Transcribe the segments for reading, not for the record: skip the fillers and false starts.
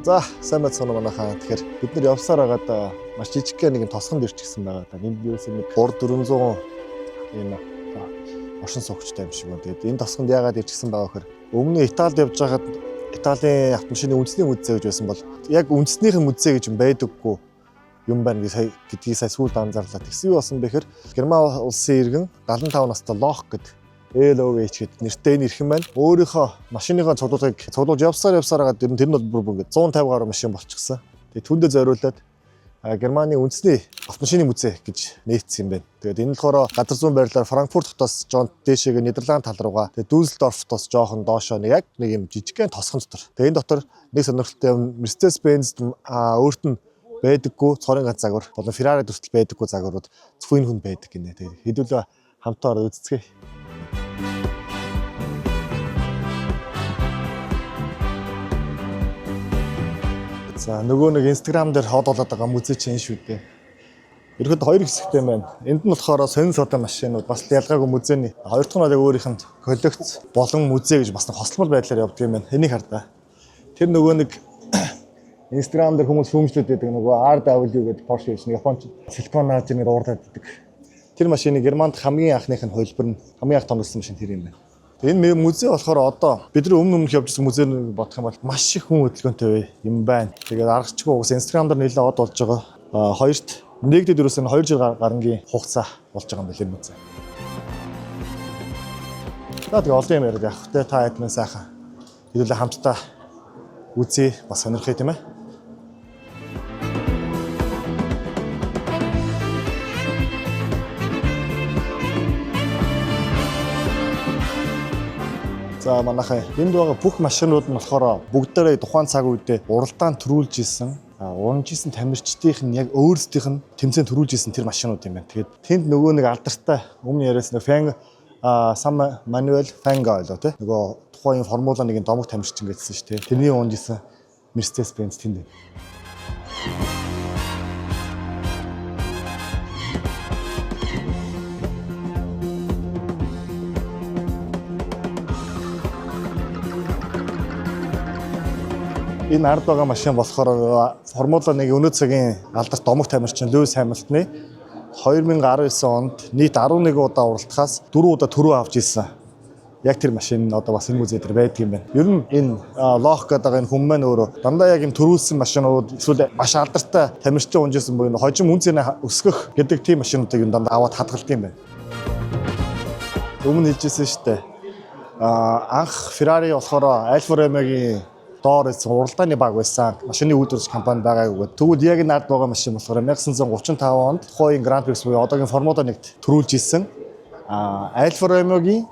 За, сайн байцгаана уу, манайхаа. Тэгэхээр бид нар явсаар байгаад маш жижигхэн нэг юм тосгонд ирчихсэн байгаа. Та энд юусэн нэг 3 400 ийм оршин суугчтай юм шиг байна. Тэгээд энэ тосгонд яагаад ирчихсэн байгаа гэхээр өмнө Италид явж байхад Италийн автомашины үндэсний музей гэж байсан бол яг үндэснийх нь музей гэж юм байдаггүй юм байна гэж гэдгийг сая сүүлд анзаарлаа. Тэгсэн юу болсон бэ гэхээр Герман улсын иргэн 75 настай Лох гэдэг LOH гэдэг нэртэй энэ эрхэн байна. Өөрийнхөө машиныхаа цуглуулгыг цуглуулж явсаар явсаар хагаад ер нь тэр нь бол бүр бүр ингээд 150 гаруй машин болчихсон. Тэгээ түүндээ зориулаад Германы үндэсний автомашины музей гэж нээсэн юм байна. Тэгээд энэ нь болохоор газар зүүн байрлалаар Франкфурт хотоос жоон дээшээгээ Нидерланд тал руугаа, тэгээд Дюссельдорф хотоос жоохон доошоо нэг яг нэг юм жижигхэн тосгон дотор. Тэгээд энэ дотор нэг сонирхолтой юм, Mercedes-Benz өөрт нь байдаггүй цорын ганц загвар болон Ferrari дүртэл байдаггүй загварууд зөвхөн энэ хүн байдаг гинэ. Тэгээд хэдүүлээ хамтаа ороод үзцгээе. За, нөгөө нэг Instagram дээр хот болоод байгаа музей чинь шүү дээ. Ерхэд хоёр хэсэгтэй юм байна. Энд нь болохоор сонин содон машинууд, бас л ялгаагүй музейний. Хоёр дахь нь бол яг өөрийнх нь коллекц болон музей гэж бас нэг хосломол байдлаар явдаг юм байна. Энийг хардаа. Тэр нөгөө нэг Instagram дээр хүмүүс шүүмжлээд байдаг нөгөө RW гэдэг Porsche гэж нэг Японч Silicon Valley нэг уурлаад байдаг. Тэр машины Германд хамгийн анхных нь хувилбар нь, хамгийн анх томилсон машин тэр юм байна. Тэгээ энэ музей болохоор одоо бидний өмнө өмнөх явж ирсэн музейг бодох юм бол маш их хүн хөдөлгөөнтэй юм байна. Тэгээд аргачгүй угс Instagram дээр нэлээд од болж байгаа. Хоёрт нэгдэд ерөөсөн 2 жил гарангийн хугацаа болж байгаа юм байна энэ музей. За, тэгээ олон юм яриад явах те, та хэд мэн сайхан. Хэдүүлээ хамтдаа үзье, бас сонирхъя, тийм ээ. За, манайхаа энд байгаа бүх машинууд нь болохоор бүгдээрээ тухайн цаг үедээ уралдаан төрүүлж исэн, унж исэн тамирчдын нь яг өөрсдийнх нь тэмцээн төрүүлж исэн тэр машинууд юм байна. Тэгээд тэнд нөгөө нэг алдартай өмнө яриасан Фэн Сам Мануэль Фанга ойлоо тий. Нөгөө тухайн Формула 1-ийн домог тамирчин гэсэн шүү дээ. Тэрний унж исэн Mercedes Benz тэнд байна. Энэ ард байгаа машин болохоор Формула 1 өнөө цагийн алдарт домог тамирчин Льюис Хамилтоны 2019 онд нийт 11 удаа уралдахаас 4 удаа түрүү авч ирсэн. Яг тэр машин нь одоо бас энэ музей дээр байдаг юм байна. Ер нь энэ Лох гэдэг энэ хүн маань өөрөө дандаа яг юм төрүүлсэн машинууд эсвэл маш алдартай тамирчин унжсэн буюу хожим үн цэнэ өсгөх гэдэг тийм машинуудыг юм дандаа аваад хадгалдаг юм байна. Өмнө хэлжсэн шүү дээ. Анх Ferrari болохоор Alfa Romeo-гийн доор байсан уралдааны баг байсан. Машины үйлдвэрлэгч компани байгаагүй. Тэгвэл яг энэ ард байгаа машин болохоор 1935 онд тухайн Grand Prix буюу одоогийн Формула 1-т төрүүлж исэн Alfa Romeo-гийн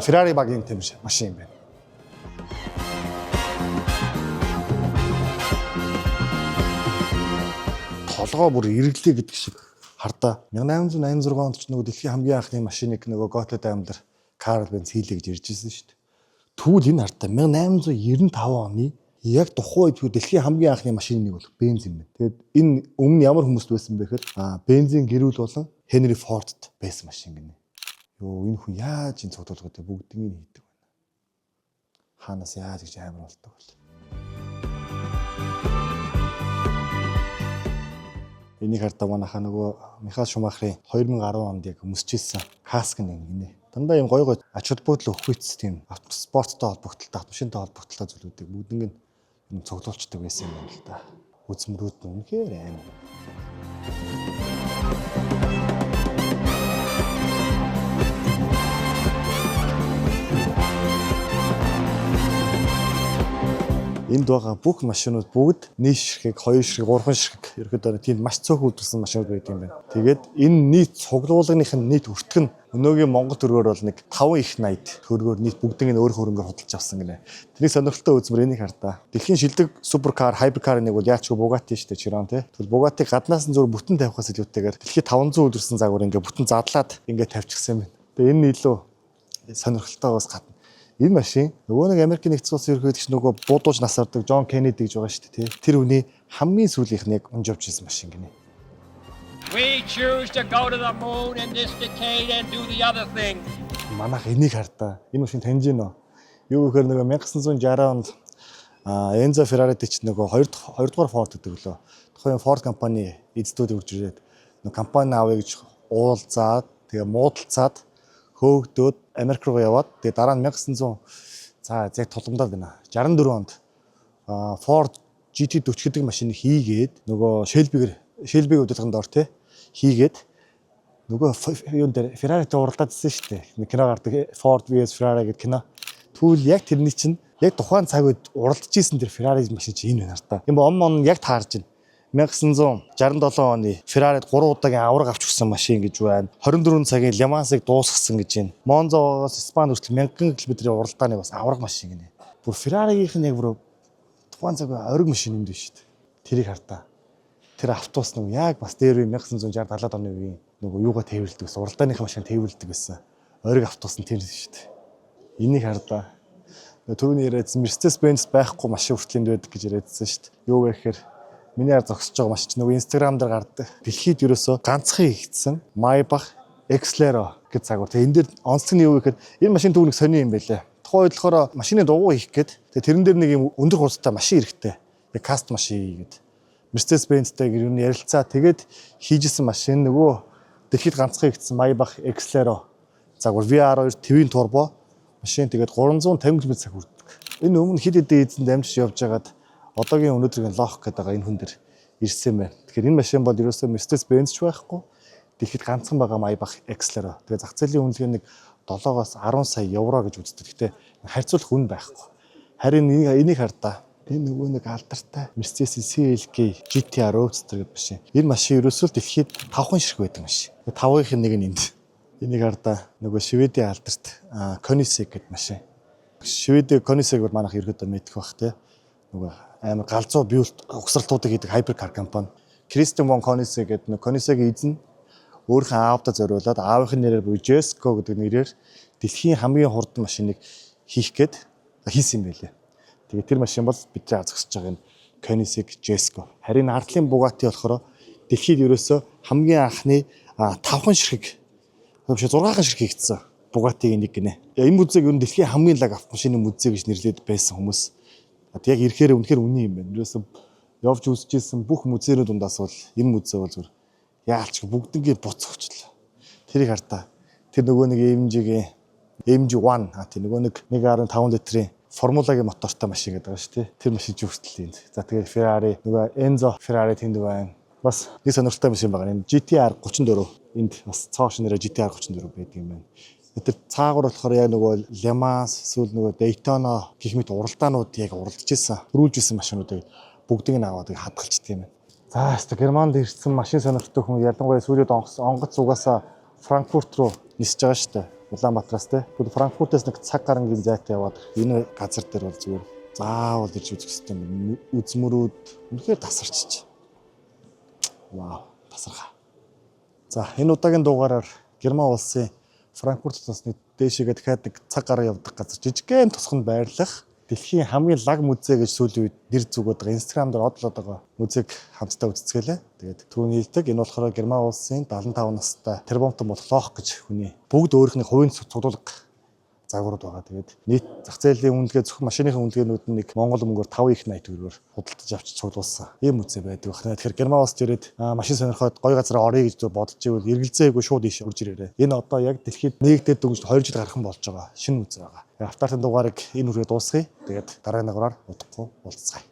Ferrari багийн тэм машин юм байна. Толгоо бүр эргэлээ гэдэг шиг хардаа. 1886 онд ч нөгөө дэлхийн хамгийн анхны машиныг нөгөө Gottlieb Daimler Карл Бенц хийлээ гэж ярьж ирсэн шүү дээ. Тэгвэл энэ хардаа 1895 оны яг тухайн үед дэлхийн хамгийн анхны машины нэг бол Бенз юм байна. Тэгээд энэ өмнө ямар хүмүүст байсан бэ гэхээр Бензийн гэрүүл болон Хенри Фордд байсан машин гинэ. Йоо, энэ хүн яаж энэ цуглуулгуудыг бүгднийг хийдэг вэ? Хаанаас яаж гэж амар болдог бол. Энийг хардаа манайхаа нөгөө Михаил Шумахерийн 2010 онд яг өмсөж исэн каск нэг гинэ. Дандаа юм гой гой ач холбогдол өгөх тийм автоспорттой холбогдлолтой, автомашинтай холбогдлолтой зүйлүүдийг бүгднийг нь юм цуглуулцдаг байсан юм байна л да. Үзмрүүд нь үнэхээр амар. Энд байгаа бүх машинууд бүгд нэг ширхэг, хоёр ширхэг, гурван ширхэг ерөөдөө тийм маш цөөхөн үйлдвэрлэсэн машинууд байдаг юм байна. Тэгээд энэ нийт цуглуулгынх нь нийт өртөг нь өнөөгийн Монгол төгрөгөөр бол нэг 5 их 80 төгрөгөөр нийт бүгднийг нь өөр хөрөнгөөр худалдаж авсан гинэ. Тэрийг сонирхолтой үзмэр энийг хардаа. Дэлхийн шилдэг суперкар, хайперкар нэг бол яачгүй Bugatti шүү дээ, Chiron тий. Тэгвэл Bugatti гаднаас нь зөв бүтэн тавихаас илүүтэйгээр дэлхийд 500 үйлдвэрлэсэн загвар ингээ бүтэн задлаад ингээ тавьчихсан юм байна. Тэгээ энэ нь илүү сонирхолтойгоос гадна энэ машин нөгөө нэг Америкийн нэгдсэн улсын ерөнхийлөгч нөгөө буудууж насардаг Джон Кеннеди гэж байгаа шүү дээ, тий. Тэр хүний хамгийн сүүлийнх нь яг унж явж ирсэн машин гинэ. We choose to go to the moon in this decade and do the other thing. Манайх энийг хардаа. Энэ машин таньж гинөө. Юу гэхээр нөгөө 1960 онд Enzo Ferrari чинь нөгөө хоёрдугаар Ford гэдэг лөө. Тухайн Ford компани эздүүд үрж ирээд нөгөө компани авъя гэж уулзаад, тэгээ муудалцаад, хөөгдөөд Америк руу яваад, тэгээ дараа нь 1900, за яг тулгамдаад байна. 64 онд Ford GT40 гэдэг машиныг хийгээд, нөгөө Shelby-гэр, Shelby-г удирдлаганд ор тий хийгээд, нөгөө юун дээр Ferrari-тай уралдаад ирсэн шүү дээ. Нэг кино гардаг, Ford vs Ferrari гэдэг кино. Тэгвэл яг тэрний чинь яг тухайн цаг үед уралдаж исэн тэр Ferrari машин чинь энэ байна та. Юм он он яг таарж байна. 1967 оны Ferrari-д 3 удаагийн аварга авч өгсөн машин гэж байна. 24 цагийн Le Mans-ыг дуусгасан гэж байна. Монзогоос Испани хүртэл 1000 км-ийн уралдааны бас аварга машин гинэ. Бүр Ferrari-гийнх нь яг бүр тухайн цаг ориг машин юм дээ шүү дээ. Тэрийг хартаа. Тэр автобус нэг яг бас дээр үе 1960 70-аад оны үеийн нөгөө юугаа тээвэрлэдэг байсан. Уралдааныхаа машин тээвэрлэдэг байсан. Ориг автобус нь тэр шүү дээ. Энийг харлаа. Түрүүний яриадсан Mercedes-Benz байхгүй машин хүртэл энд байдаг гэж яриадсан шүү дээ. Юу вэ гэхээр миний ар зогсож байгаа машин чинь нөгөө Instagram дээр гардаг. Дэлхийд ерөөсөө ганцхан хийгдсэн Maybach Exelero гэж загвар. Тэгээ энэ дээр онцлог нь юу вэ гэхээр энэ машин түүх нэг сони юм байлээ. Тухайн үед болохоор машины дугуй хийх гээд, тэгээ тэрэн дээр нэг юм өндөр хурдтай машин хэрэгтэй. Тэгээ custom машин хийгээд Mercedes-Benz-тэй юу нь ярилцаа, тэгээд хийжсэн машин нөгөө дэлхийд ганцхан хийгдсэн Maybach Exelero загвар, VR2 Twin Turbo машин, тэгээд 350 км цаг хүрдэг. Энэ өмнө хэд хэдэн эзэн дамжиж явж байгаад одоогийн өнөөдрийн Лох гэдэг байгаа энэ хүн дээр ирсэн юм байна. Тэгэхээр энэ машин бол ерөөсөө Mercedes-Benz ч байхгүй, дэлхийд ганцхан байгаа Maybach Exelero. Тэгээд зах зээлийн үнэлгээ нэг 7-оос 10 сая евро гэж үздэг. Гэхдээ харьцуулах үн байхгүй. Харин энийг хардаа. Энэ нөгөө нэг алдартай Mercedes CLK GTR Roadster гэдэг машин. Энэ машин ерөөсөө л дэлхийд 5хан ширхэг байдаг машин. Тавынх нэг нь энд. Энийг хардаа, нөгөө Шведийн алдарт Koenigsegg гэдэг машин. Шведийн Koenigsegg бол манайх ерөөдөө мэдэх бах тий. Нөгөө амар галзуу build угсралтуудыг хийдэг hypercar компани. Кристиан вон Koenigsegg гэдэг нөгөө Koenigsegg эзэн өөрийнхөө аавдаа зориулаад аавынх нь нэрээр буюу Jesko гэдэг нэрээр дэлхийн хамгийн хурдан машиныг хийх гээд хийсэн юм байлээ. Тэгээ тэр машин бол бидний зогсож байгаа энэ Koenigsegg Jesko. Харин ардлын Bugatti болохоор дэлхийд ерөөсөө хамгийн анхны тавхан ширхэг биш, 6хан ширхэг хийгдсэн Bugatti-гийн нэг гинэ. Энэ музейг ер нь дэлхийн хамгийн лаг автомашины музей гэж нэрлэдэг байсан хүмүүс. Яг ирэхээр үнэхээр үнэн юм байна. Ерөөсөө явж үзчихсэн бүх музейнүүд дундаас бол энэ музей бол зүгээр яалч бүгднгийн буц өгчлээ. Тэрийг хартаа. Тэр нөгөө нэг AMG-гийн AMG 1 а тий нөгөө нэг 1.5 литрийн Формулагийн мотортой машин гэдэг байгаа шүү дээ. Тэр машин ч хүртэл энд. За, тэгээд Ferrari, нөгөө Enzo Ferrari тэнд байна. Бас нэг сонирхолтой машин байгаа. Энэ GTR 34, энд бас цоо шинээрээ GTR 34 байдаг юм байна. Тэр цаагуур болохоор яг нөгөө Le Mans, эсвэл нөгөө Daytona гэх мэт уралдаанууд яг уралдаж исэн, түрүүлж исэн машинуудыг бүгдийг нь аваад хадгалчдаг юм байна. За, өстө Германд ирсэн машин сонирхдаг хүн ялангуяа сүүлийн онгоц угаасаа Франкфурт руу нисэж байгаа шүү дээ. Улаанбаатараас те. Тэгвэл Франкфуртаас нэг цаг гарангийн зайтай яваад энэ газар дээр бол зүгээр заавал ирж үзэх хэрэгтэй юм. Үзмөрүүд үнэхээр тасарчиж. Вау, тасархаа. За, энэ удаагийн дугаараар Герман улсын Франкфурт хотоос нэг дээшээгээ дахиад нэг цаг гарan явдаг газар жижигхэн тосгонд байрлах дэлхийн хамгийн лаг музей гэж сүүлийн үед нэр зүгөөд байгаа, Instagram дээр одлоод байгаа музейг хамтдаа үзцгээлээ. Тэгээд түрүүний хэлдэг энэ болохоор Герман улсын 75 настай тэрбумтан болох Лох гэж хүний бүгд өөрийнх нь хувийн цуглуулга загварууд байгаа. Тэгээд нийт зах зээлийн үнэлгээ, зөвхөн машиныхын үнэлгээнүүд нь нэг Монгол мөнгөөр 5 их 80 төгрөгөөр худалдаж авч цуглуулсан. Ийм музей байдаг байна. Тэгэхээр Герман улсад ирээд машин сонирхоод гоё газар оръё гэж зөв бодож ивэл эргэлзээгүй шууд ийш орж ирээрэй. Энэ одоо яг дэлхийд нэгдээд дөнгөж 2 жил гарах нь болж байгаа шинэ музей байгаа. Автартын дугаарыг энэ хүрээ дуусгая. Тэгээд дараагийн дугаараар удахгүй уулзцгаая.